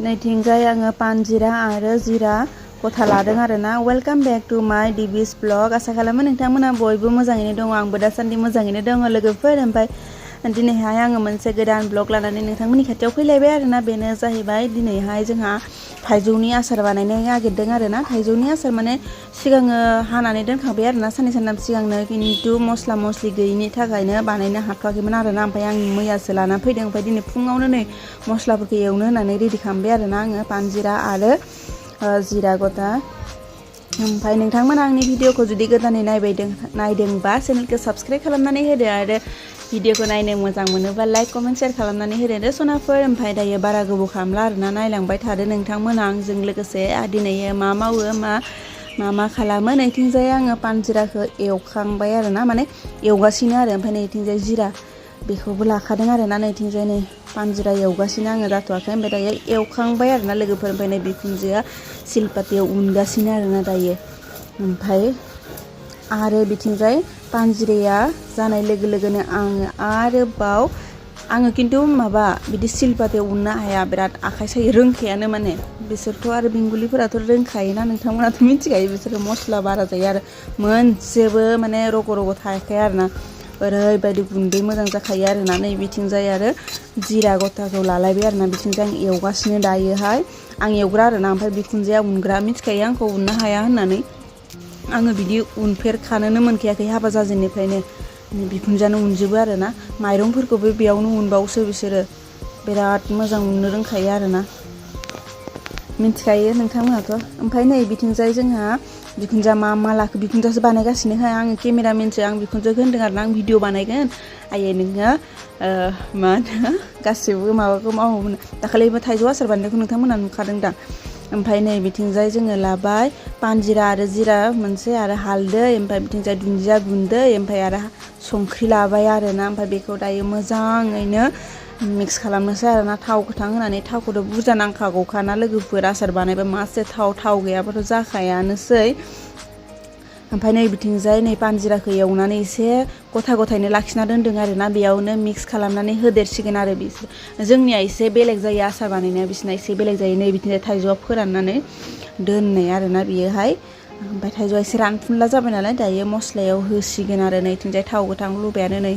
नैथिंजाय आङो पानजिरा आरो जिरा गथा लादों आरोना। वेलकाम बेक टू माय डिबिस ब्लग। आसा खालामो नोंथांमोना बयबो मोजाङैनो दङ। आंबो दासान्दि मोजाङैनो दङ लोगोफोर। ओमफ्राय दिनैहाय आङो मोनसे गोदान ब्लग लानानै नोंथांमोननि खाथियाव फैलायबाय आरोना। बेनो जाहैबाय दिनैहाय जोंहा थाइजौनि आसार बानायनो नागिरदों आरोना। थाइजौनि आसार माने सिगाङो हानानै दोनखाबाय आरोना साननै सानथाम सिगांनो, खिन्थु मस्ला मस्लि गैयिनि थाखायनो बानायनो हाथ'वाखैमोन आरोना। ओमफ्राय आं मैयासो लाना फैदों। ओमफ्राय दिनै फुङावनो नै मस्लाफोरखौ एवनो होननानै रेडि खालामबाय आरोना आङो पानजिरा आरो जिरा गथा। ओमफ्राय नोंथांमोना आंनि भिडिअखौ जुदि गोदानै नायदोंबा चेनेलखौ साबस्क्राइब खालामनानै होदो आरो भिडिअखौ नायनो मोजां मोनोबा लाइक कमेन्ट शेयार खालामनानै होदो सनाफोर। ओमफ्राय दायो बारा गोबाव खालामला आरोना, नायलांबाय थादो नोंथांमोना आंजों लोगोसे दिनै मा मावो मा खालामो। नैथिंजाय आङो पानजिराखौ एवखांबाय आरोना, माने एवगासिनो आरो। ओमफ्राय नैथिंजाय जिरा बेखौबो लाखादों आरोना। नैथिंजाय नै पानजिरा एवगासिनो आङो, जाथ'वाखै। ओमफ्राय दायो एवखांबाय आरोना लोगोफोर। ओमफ्राय नै बिखुनजोआ सिलपातायाव उनगासिनो आरोना दायो। ओमफ्राय आरो बिथिंजाय पानजिराया जानाय लोगो लोगोनो आङो खिन्थु बिदि सिलपातायाव उननो हाया, बिराद आखाइ सायो, रोंखायानो माने। बिसोरथ' आरो बेंगलिफोराथ' रोंखायोना, नोंथांमोनाथ' मिथिखायो बिसोरो मस्ला बारा जायो आरो मोनसेबो माने रग' रग' थायाखाया आरोना। ओरैबायदि गुन्दै मोजां जाखायो आरोना। नै बिथिंजाय आरो जिरा गथाखौ लालायबाय आरोना। बिथिंजाय आं एवगासिनो दायोहाय, आं एवग्रा आरोना। ओमफ्राय बिखुनजोआ उनग्रा, मिथिखायो आंखौ उननो हाया होननानै। आङो बिदि उनफेरखानोनो मोनखायाखै हाबा जाजेननिफ्रायनो। बिखुनजोआनो उनजोबो आरोना। माइरंफोरखौबो बेयावनो उनबावोसो बिसोरो, बिराद मोजां उननो रोंखायो आरोना, मिथिखायो नोंथांमोनाथ'। ओमफ्राय नै बिथिंजाय जोंहा बिखुनजोआ मा लाखो, बिखुनजोआसो बानायगासिनो आङो केमेरामेनसो, आं बिखुनजोखौ होनदों आरोना आं भिडिअ बानायगोन आयै नोङो मा होनो गासिबो माबाखौ मावोमोन। दाखालिबो थाइजौ आसार बानायनायखौ नोंथांमोना नुखादों दा। ओमफ्राय नै बिथिंजाय जोङो लाबाय पानजिरा आरो जिरा मोनसे आरो हालदै, ओमफ्राय बिथिंजाय दुन्दिया गुन्दै, ओमफ्राय आरो संख्रि लाबाय आरोना। ओमफ्राय बेखौ दायो मोजाङैनो मिक्स खालामनोसै आरोना, थाव गोथां होनानै। थावखौथ' बुरजा नांखागौखाना लोगोफोर, आसार बानायबा मासे थाव गैयाबाथ' जाखायानोसै। ओमफ्राय नै बिथिंजाय नै पानजिराखौ एवनानै एसे गथा गथायैनो लाखिना दोनदों आरोना, बेयावनो मिक्स खालामनानै होदेरसिगोन आरो बिसोर। जोंनिया एसे बेलेग जायो आसार बानायनाया, बिसिना एसे बेलेग जायो। नै बिथिंजाय थाइजौआ फोराननानै दोननाय आरोना बियोहाय। ओमफ्राय थाइजौआ एसे रानफुनला जाबाय नालाय दायो मस्लायाव होसिगोन आरो। नैथिंजाय थाव गोथां लुबायानो, नै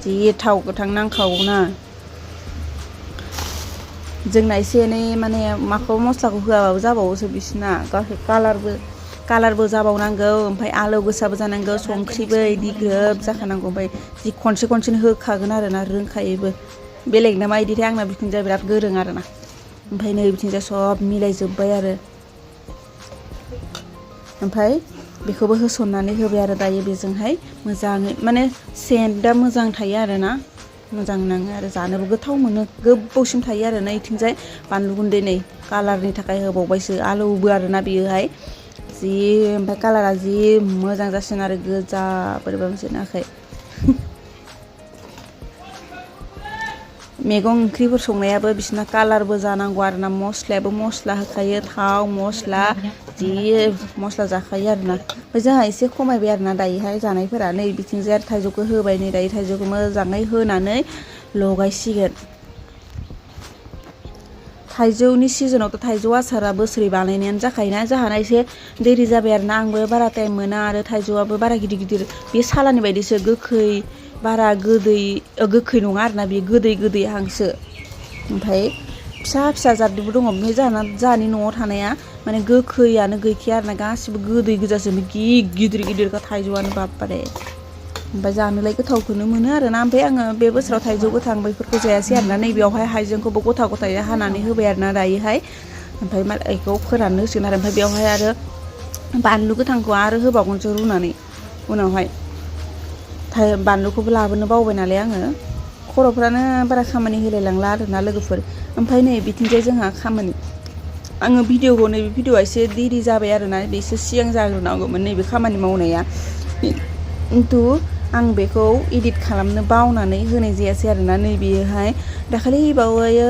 जि थाव गोथां नांखागौना जोंना। एसे एनै माने मस्लाखौ होआबाबो जाबावोसो बिसिना, कालारबो जाबावनांगौ, ओमफ्राय आलौ गोसाबो जानांगौ, संख्रिबो इदि ग्रोब जाखानांगौ। ओमफ्राय जि खनसेनो होखागोन आरोना, रोंखायोबो। बेलेग नामा इदिथाय, आंना बिखुनजोआ बिराद गोरों आरोना। ओमफ्राय नै बिथिंजाय सब मिलायजोब्बाय आरो। ओमफ्राय बेखौबो होसननानै होबाय आरो दायो। बेजोंहाय मोजाङै माने सेन्टआ मोजां थायो आरोना, मोजां नाङो आरो जानोबो गोथाव मोनो, गोबावसिम थायो आरो। नैथिंजाय बानलु गुन्दै, नै कालारनि थाखाय होबावबायसो, आलौबो आरोना बियोहाय जि। ओमफ्राय कालारा जि मोजां जासिगोन आरो, गोजा बोरैबा मोनसे नाखाय। मैगं ओंख्रिफोर संनायाबो बिसिना कालारबो जानांगौ आरोना, मस्लायाबो मस्ला होखायो, थाव मस्ला जि मस्ला जाखायो आरोना। ओमफ्राय जोंहा एसे खमायबाय आरोना दायोहाय जानायफोरा। नै बिथिंजाय आरो थाइजौखौ होबाय, नै दायो थाइजौखौ मोजाङै होनानै लगायसिगोन। थाइजौनि सिजोनावथ' थाइजौ आसारा बोसोरै बानायनायानो जाखायोना। जोंहाना एसे देरि जाबाय आरोना, आंबो बारा टाइम मोना आरो थाइजौआबो बारा गिदिर गिदिर, बे सालानि बायदिसो गोखै, बारा गोखै नङा आरोना, बे गोदै हांसो। ओमफ्राय फिसा जादबो दङ। ओमफ्राय जोंहानि न'आव थानाया माने गोखैयानो गैखाया आरोना, गासिबो गोदै गोजासो। गिदिरखा थाइजौआनो बाबबारे। ओमफ्राय जानोलाय गोथावखौनो मोनो आरोना। ओमफ्राय आङो बे बोसोराव थाइजौ गोथां बैफोरखौ जायासै आरोना। नैबेयावहाय हाइजेंखौबो गथायै हानानै होबाय आरोना दायोहाय। ओमफ्राय बेखौ फोराननो होसिगोन आरो। ओमफ्राय बेवहाय आरो बानलु गोथांखौ आरो होबावगोनसो रुनानै उनावहाय। बानलुखौबो लाबोनो बावबाय नालाय आङो, खर'फ्रानो बारा खामानि होलायलांला आरोना लोगोफोर। ओमफ्राय नै बिथिंजाय जोंहा आङो नैबे भिडिअआ एसे देरि जाबाय आरोना, बेसो सिगां जाग्रोनांगौमोन नैबे खामानि मावनाया, खिन्थु आं बेखौ इडिट खालामनो बावनानै होनाय जायासै आरोना। नैबेयोहाय दाखालि बावैयो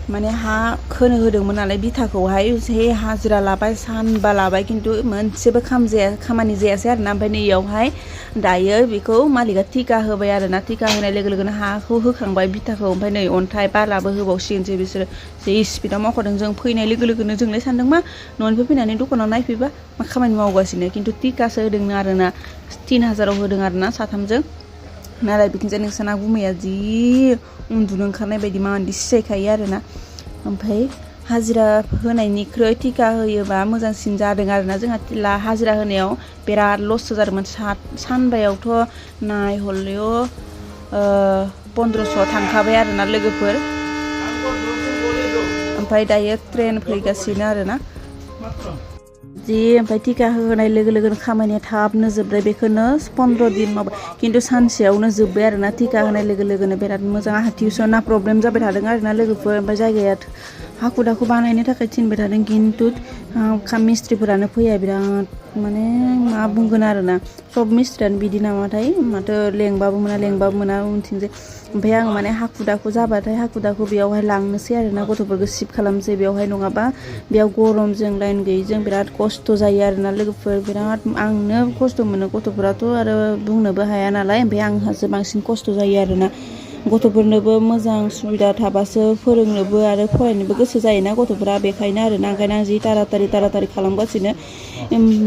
माने हा खोनो होदोंमोन नालाय बिथाखौहाय हे हाजिरा लाबाय सानबा लाबाय खिन्थु मोनसेबो खामानि जायासै आरोना ओमफ्राय नैयावहाय दायो बेखौ मालिकआ थिका होबाय आरोना थिका होनाय लोगो लोगोनो हाखौ होखांबाय बिथाखौ ओमफ्राय नै अन्थाइ बालाबो होबावसिगोनसै बिसोरो जि स्पिडाव मावखादों जों फैनाय लोगो लोगोनो जोंलाय सानदों मा न'निफ्राय फैनानै दखानाव नायफैबा मा खामानि मावगासिनो खिन्थु थिकासो होदोंनो आरोना 3000 होदों आरोना साथामजों नालाय बिथिंजाय नोंसाना गुमैया जि उन्दुनो ओंखारनाय बायदि माबायदि सिजायखायो आरोना ओमफ्राय हाजिरा होनायनिख्रुइ थिका होयोबा मोजांसिन जादों आरोना जोंहा हाजिरा होनायाव बिराद लस जादोंमोन सानबायावथ' नायहरलेयो 1500 थांखाबाय आरोना लोगोफोर ओमफ्राय दायो ट्रेन फैगासिनो आरोना ओमफ्राय थिका होनाय लोगो लोगोनो खामानिया थाबनो जोबबाय बेखौनो 15 दिन मावबाय खिन्थु सानसेयावनो जोब्बाय आरोना थिका होनाय लोगो लोगोनो बिराद मोजां आंहा टिउसना प्रब्लेम जाबाय थादों आरोना लोगोफोर ओमफ्राय जायगाया हाखु दाखु बानायनो थाखाय थिनबाय थादों खिन्थु मिस्ट्रिफोरानो फैया बिराद माने मा बुंगोन आरोना सब मिस्ट्रियानो बिदि नामाथाय माथो लेंबाबो मोना उनथिंजाय ओमफ्राय आं माने हाखु दाखु जाबाथाय हाखु दाखु बेयावहाय लांनोसै आरोना गथ'फोरखौ शिफ्ट खालामसै बेयावहाय नङाबा बेयाव गरमजों लाइन गैयिजों बिराद खस्थ' जायो आरोना लोगोफोर बिराद आंनो खस्थ' मोनो गथ'फोराथ' आरो बुंनोबो हाया नालाय ओमफ्राय आंहासो बांसिन खस्थ' जायो आरोना गथ'फोरनोबो मोजां सुबिदा थाबासो फोरोंनोबो आरो फरायनोबो गोसो जायोना गथ'फोरा बेखायनो आरोना ओंखायनो आं जि तारातारि खालामगासिनो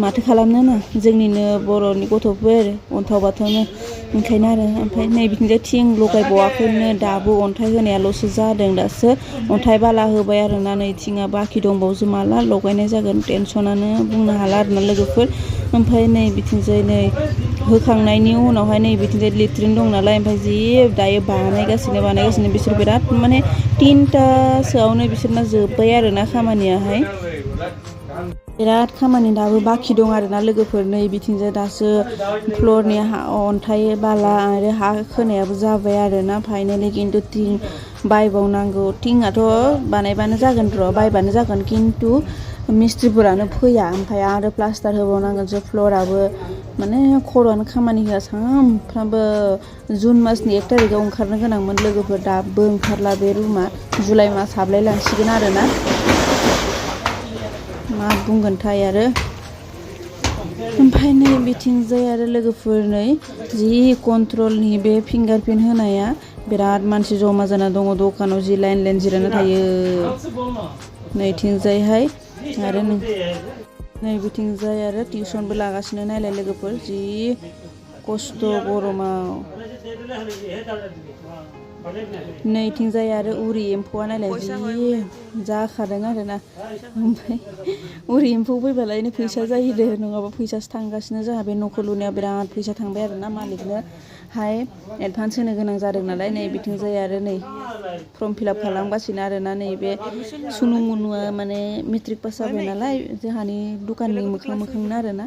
माथो खालामनो ना जोंनिनो बर'नि गथ'फोर अन्थाव बाथावनो ओंखायनो आरो ओमफ्राय नै बिथिंजाय थिं लगायबावाखैनो दाबो अन्थाइ होनायाल'सो जादों दासो अन्थाइ बाला होबाय आरोना नै थिङा बाखि दंबावोसो माला लगायनाय जागोन टेनसनानो बुंनो हाला आरोना लोगोफोर ओमफ्राय नै बिथिंजाय नै होखांनायनि उनावहाय नै बिथिंजाय लेट्रिन दं नालाय ओमफ्राय जि दायो बानायगासिनो बिसोर बिराद माने 3टासोआवनो बिसोरना जोब्बाय आरोना खामानियाहाय बिराद खामानि दाबो बाखि दं आरोना लोगोफोर नै बिथिंजाय दासो फ्लरनि अन्थाइ बाला आरो हा खोनायाबो जाबाय आरोना फाइनालि खिन्थु थिं बायबावनांगौ थिंआथ' बानायबानो जागोन बायबानो जागोन खिन्थु मिस्ट्रिफोरानो फैया ओमफ्राय आरो प्लास्टार होबावनांगोनसो फ्लराबो माने खर'आनो खामानि होआ सानफ्रामबो जुन मासनि 1 तारिखाव ओंखारनो गोनांमोन लोगोफोर दाबो ओंखारला बे रुमा जुलाइ मास हाबलाय लांसिगोन आरोना मा बुंगोनथाय आरो ओमफ्राय नै बिथिंजाय आरो लोगोफोर नै जि कन्ट्रलनि बे फिंगारप्रिन्ट होनाया बिराद मानसि जमा जाना दङ दखानाव जि लाइन जिरायना थायो नैथिंजायहाय आरो नै बिथिंजाय आरो टिउसनबो लागासिनो नायलाय लोगोफोर जि खस्थ' गरमाव नैथिंजाय आरो उरि एम्फौआ नायलाय जि जाखादों आरोना ओमफ्राय उरि एम्फौ फैबालायनो फैसा जाहैदो नङाबा फैसासो थांगासिनो जोंहा बे न'खौ लुनायाव बिराद फैसा थांबाय आरोना मालिकनोहाय एडभान्स होनो गोनां जादों नालाय नै बिथिंजाय आरो नै फर्म फिलाप खालामगासिनो आरोना नैबे सुनु मुनुआ माने मेट्रिक पास जाबाय नालाय जोंहानि दखाननि मोखांनो आरोना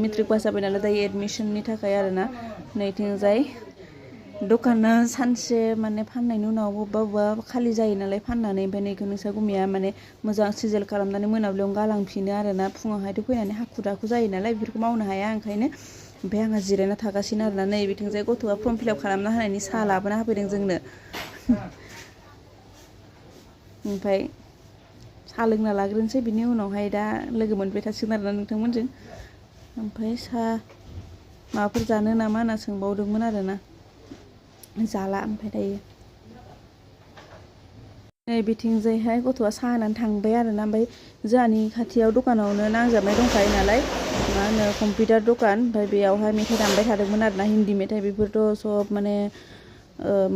मेट्रिक पास जाबाय नालाय दायो एडमिसननि थाखाय आरोना नैथिंजाय दखाना सानसे माने फाननायनि उनाव अबेबा खालि जायो नालाय फाननानै ओमफ्राय नैखौ नोंसा गुमिया माने मोजां सिजेल खालामनानै मोनाब्लियावनो गालांफिनो आरोना फुङावहायथ' फैनानै हाखु दाखु जायो नालाय बेफोरखौ मावनो हाया ओंखायनो ओमफ्राय आंहा जिरायना थागासिनो आरोना नै बिथिंजाय गथ'आ फर्म फिलाप खालामना होनायनि साहा लाबोना होफैदों जोंनो ओमफ्राय साहा लोंना लाग्रोनोसै बिनि उनावहाय दा लोगो मोनबाय थासिगोन आरोना नोंथांमोनजों ओमफ्राय साहा माबाफोर जानो नामा होनना सोंबावदोंमोन आरोना जाला ओमफ्राय दायो नै बिथिंजायहाय गथ'आ साहा होनानै थांबाय आरोना ओमफ्राय जोंहानि खाथियाव दखानावनो नांजाबनाय दंखायो नालाय मा होनो कम्पिउटार दखान ओमफ्राय बेयावहाय मेथाइ दामबाय थादोंमोन आरोना हिन्दी मेथाइ बेफोरथ' सब माने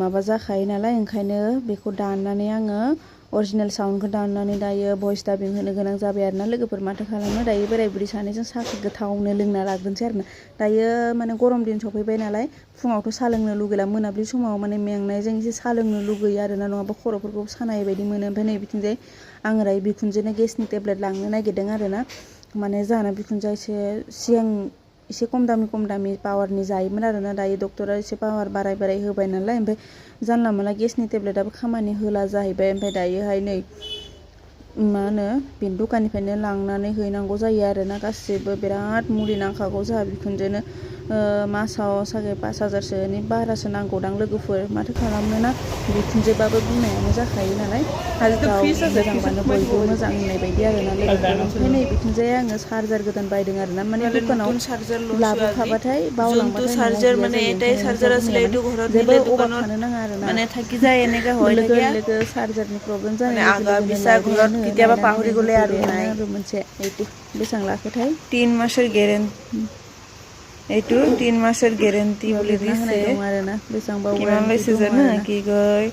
माबा जाखायो नालाय ओंखायनो बेखौ दाननानै आङो अरिजिनेल साउन्डखौ दाननानै दायो भइस डाबिं होनो गोनां जाबाय आरोना लोगोफोर माथो खालामनो दायो बोराय बुरि सानैजों साहाखौ गोथावनो लोंना लाग्रोनोसै आरोना दायो माने गरम दिन सफैबाय नालाय फुङावथ' साहा लोंनो लुगैला मोनाब्लि समाव माने मेंनायजों एसे साहा लोंनो लुगैयो आरोना नङाबा खर'फोरखौ सानाय बायदि मोनो ओमफ्राय नै बिथिंजाय आङो दायो बिखुनजोनो गेसनि टेब्लेट लांनो नागिरदों आरोना माने जोंहाना बिखुनजोआ सिगां एसे खम दामि पावारनि जायोमोन आरोना दायो डक्टरा एसे पावार बाराय होबाय नालाय ओमफ्राय जानला मोनला गेसनि टेब्लेटआबो खामानि होला जाहैबाय ओमफ्राय दायोहाय नै मा होनो बे दखाननिफ्रायनो लांनानै हैनांगौ जायो आरोना गासिबो बिराद मुलि नांखागौ जोंहा बिखुनजोनो मासाव सागे 5000सोनि बारासो नांगौदां लोगोफोर माथो खालामनो ना बिखुनजोबाबो बुंनायानो जाखायो नालाय गाव मोजांबानो बयबो मोजां होननाय बायदि आरोना लोगोफोर ओमफ्राय नै बिखुनजोया आङो चार्जार गोदान बायदों आरोना माने दखानाव लाबोखाबाथाय बावलांबाथाय न'आव गैया जायो ओंखायनो जेबो अभाब थानो नाङा आरोना लोगो चार्जारनि प्रब्लेम जानाय लोगो लायबायानो मोनसे बेसेबां लाखोथाय 3 মাসের গ্যারান্টি এইটো 3 মাসের গ্যারান্টি বলে দিছে आरोना बेसेबां কিমান লৈছে জানো কি কয়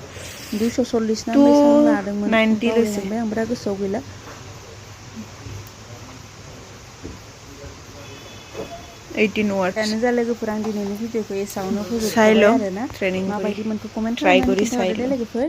240 ना बेसेबां लादोंमोन 90 লৈছে आं बारा गोसोआव गैला 18 वाट दानो जा लोगोफोर आं दिनैनि भिडिअखौ एसेयावनो साइलो फोजोबबाय आरोना ट्रेनिं माबायदि मोनखो कमेन्ट ट्राई खालामनानै करी खिन्थाहरदो दे लोगोफोर